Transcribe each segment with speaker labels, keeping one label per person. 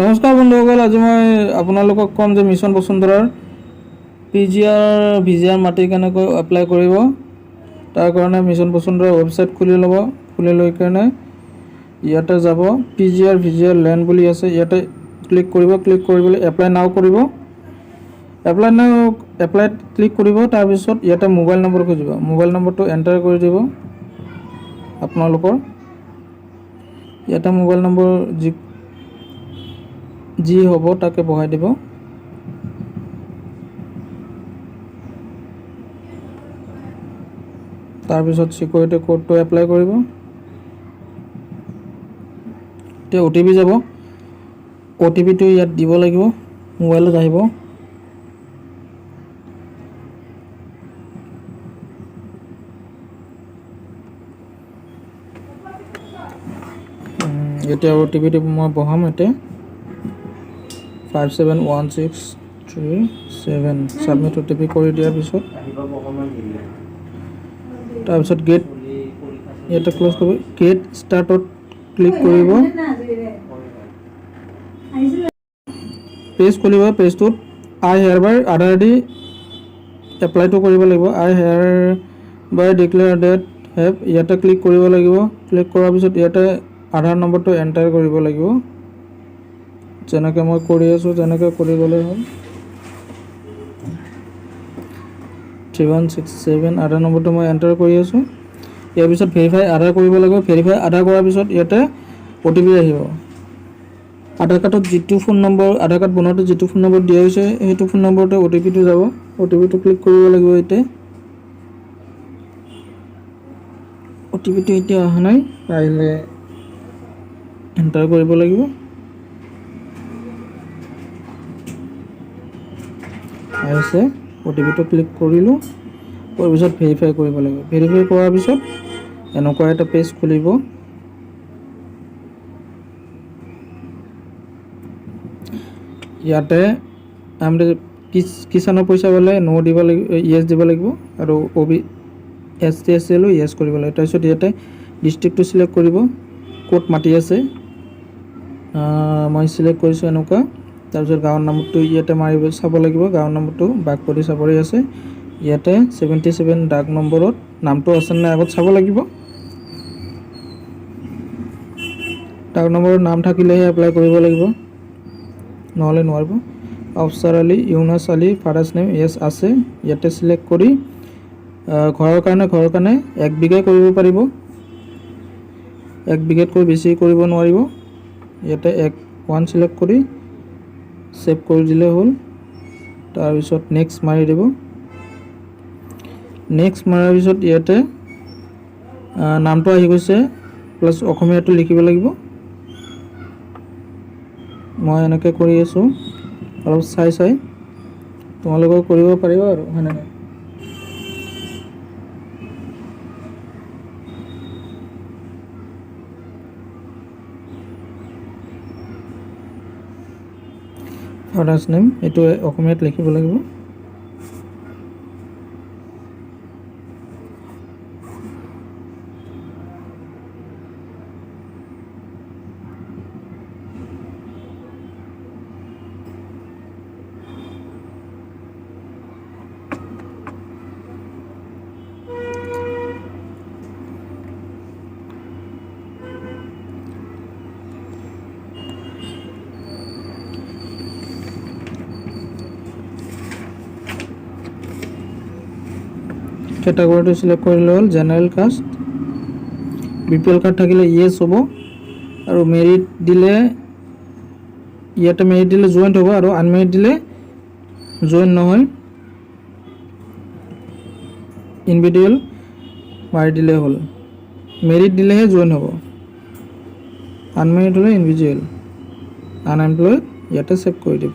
Speaker 1: নমস্কাৰ বন্ধুসকল, আজি মই আপোনালোকক ক'ম যে মিছন বসুন্ধৰাৰ পিজিআৰ ভিজিআৰ মাটি কেনেকৈ এপ্লাই কৰিব। তাৰ কাৰণে মিছন বসুন্ধৰাৰ ৱেবছাইট খুলি ল'ব। খুলি লৈ কেনে ইয়াতে যাব, পিজিআৰ ভিজিআৰ লেণ্ড বুলি আছে, ইয়াতে ক্লিক কৰিব। ক্লিক কৰিবলৈ এপ্লাই নাও কৰিব, এপ্লাই নাও এপ্লাইত ক্লিক কৰিব। তাৰপিছত ইয়াতে মোবাইল নম্বৰ খুজিব, মোবাইল নম্বৰটো এণ্টাৰ কৰি দিব। আপোনালোকৰ ইয়াতে মোবাইল নম্বৰ যি যি হ'ব তাকে বহাই দিব। তাৰপিছত ছিকিউৰিটি ক'ডটো এপ্লাই কৰিব। এতিয়া অ'টিপি যাব, অ'টিপিটো ইয়াত দিব লাগিব, মোবাইলত আহিব। এতিয়া অ'টিপিটো মই বহাম। এতিয়া 571637, submit OTP কৰি দিয়াৰ পিছত তাৰপিছত গেট ইয়াতে ক্ল'জ কৰিব, গেট ষ্টাৰ্টত ক্লিক কৰিব। পেজ খুলিব, পেজটোত আই হেয়াৰ বাই আধাৰ দি এপ্লাইটো কৰিব লাগিব। I hereby declare that have, ইয়াতে ক্লিক কৰিব লাগিব। ক্লিক কৰাৰ পিছত ইয়াতে আধাৰ নম্বৰটো এণ্টাৰ কৰিব লাগিব। যেনেকৈ মই কৰি আছোঁ তেনেকৈ কৰি গ'লে হ'ল। 3167 আধাৰ নম্বৰটো মই এণ্টাৰ কৰি আছোঁ। ইয়াৰ পিছত ভেৰিফাই আধাৰ কৰিব লাগিব। ভেৰিফাই আধাৰ কৰাৰ পিছত ইয়াতে অ'টিপি আহিব। আধাৰ কাৰ্ডত যিটো ফোন নম্বৰ, আধাৰ কাৰ্ড বনাওঁতে যিটো ফোন নম্বৰ দিয়া হৈছে, সেইটো ফোন নম্বৰতে অ'টিপিটো যাব। অ'টিপিটো ক্লিক কৰিব লাগিব। এতিয়া অ'টিপিটো এতিয়া অহা নাই, আহিলে এণ্টাৰ কৰিব লাগিব। আহিছে, অ'টিপিটো ক্লিক কৰিলোঁ। কৰাৰ পিছত ভেৰিফাই কৰিব লাগিব। ভেৰিফাই কৰাৰ পিছত এনেকুৱা এটা পেজ খুলিব। ইয়াতে আমি কিষাণৰ পইচা পালে ন' দিব লাগিব, য়েছ দিব লাগিব আৰু অ' বি এছ টি এছ এলো য়েছ কৰিব লাগিব। তাৰপিছত ইয়াতে ডিষ্ট্ৰিক্টটো চিলেক্ট কৰিব, ক'ত মাটি আছে। মই চিলেক্ট কৰিছোঁ এনেকুৱা। তাৰপিছত গাঁৱৰ নামটো ইয়াতে মাৰিব চাব লাগিব। গাঁৱৰ নামটো বাঘপতি চাপৰি আছে। ইয়াতে 77 ডাক নম্বৰত নামটো আছে নাই আগত চাব লাগিব। ডাক নম্বৰৰ নাম থাকিলেহে এপ্লাই কৰিব লাগিব, নহ'লে নোৱাৰিব। অফচাৰ আলী, ইউনাছ আলী, ফাদাৰ্ছ নেম য়েছ আছে। ইয়াতে চিলেক্ট কৰি ঘৰৰ কাৰণে 1 বিঘাই কৰিব পাৰিব, 1 বিঘাতকৈ বেছি কৰিব নোৱাৰিব। ইয়াতে ওৱান চিলেক্ট কৰি ছেভ কৰি দিলে হ'ল। তাৰপিছত নেক্সট মাৰি দিব। নেক্সট মৰাৰ পিছত ইয়াতে নামটো আহি গৈছে, প্লাছ অসমীয়াটো লিখিব লাগিব। মই এনেকৈ কৰি আছোঁ, অলপ চাই চাই তোমালোকেও কৰিব পাৰিবা আৰু হয়নে নাই? ফাদাৰ্ছ নেম এইটো অসমীয়াত লিখিব লাগিব। কেটাগৰীটো চিলেক্ট কৰিলে হ'ল, general caste. BPL card থাকিলে য়েছ হ'ব আৰু মেৰিট দিলে, ইয়াতে মেৰিট দিলে জইণ্ট হ'ব আৰু আনমেৰিট দিলে জইণ্ট নহয়, ইণ্ডিভিজুৱেল মাৰি দিলে হ'ল। মেৰিট দিলেহে জইন হ'ব, আনমেৰিট হ'লে ইণ্ডিভিজুৱেল। আনএমপ্লয়ড ইয়াতে ছেভ কৰি দিব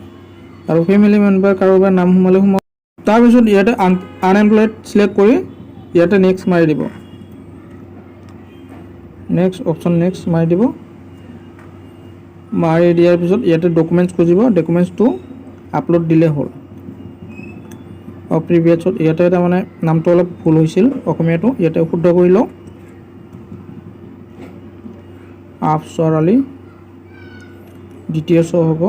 Speaker 1: আৰু ফেমিলি মেম্বাৰ কাৰোবাৰ নাম সোমালে সোমাব। তাৰপিছত ইয়াতে আনএমপ্লয়ড চিলেক্ট কৰি ইয়াতে নেক্সট মাৰি দিব। নেক্সট অপশ্যন নেক্সট মাৰি দিব। মাৰি দিয়াৰ পিছত ইয়াতে ডকুমেণ্টছ খুজিব, ডকুমেণ্টছটো আপলোড দিলে হ'ল। প্ৰিভিয়াছত ইয়াতে তাৰমানে নামটো অলপ ভুল হৈছিল, অসমীয়াটো ইয়াতে শুদ্ধ কৰি লওঁ। আফচৰ আলী। দ্বিতীয় চ হ'ব,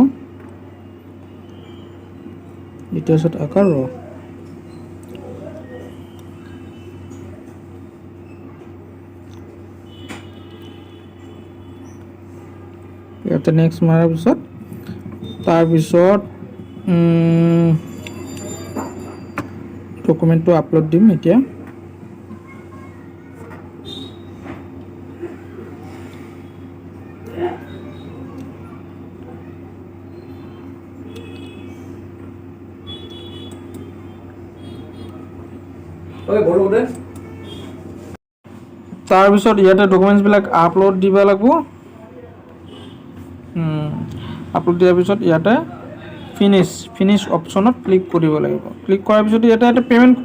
Speaker 1: দ্বিতীয় চত আকাৰ ৰ। ইয়াতে নেক্সট মাৰাৰ পিছত তাৰপিছত ডকুমেণ্টটো আপলোড দিম এতিয়া। তাৰপিছত ইয়াতে ডকুমেণ্টছবিলাক আপলোড দিব লাগিব। আপলোড দিয়াৰ পিছত ইয়াতে ফিনিছ অপশ্যনত ক্লিক কৰিব লাগিব। ক্লিক কৰাৰ পিছত ইয়াতে এটা পে'মেণ্ট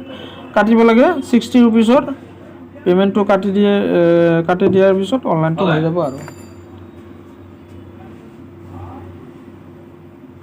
Speaker 1: কাটিব লাগে 60 ৰুপিজৰ। পে'মেণ্টটো কাটি দিয়ে, কাটি দিয়াৰ পিছত অনলাইনটো হৈ যাব আৰু।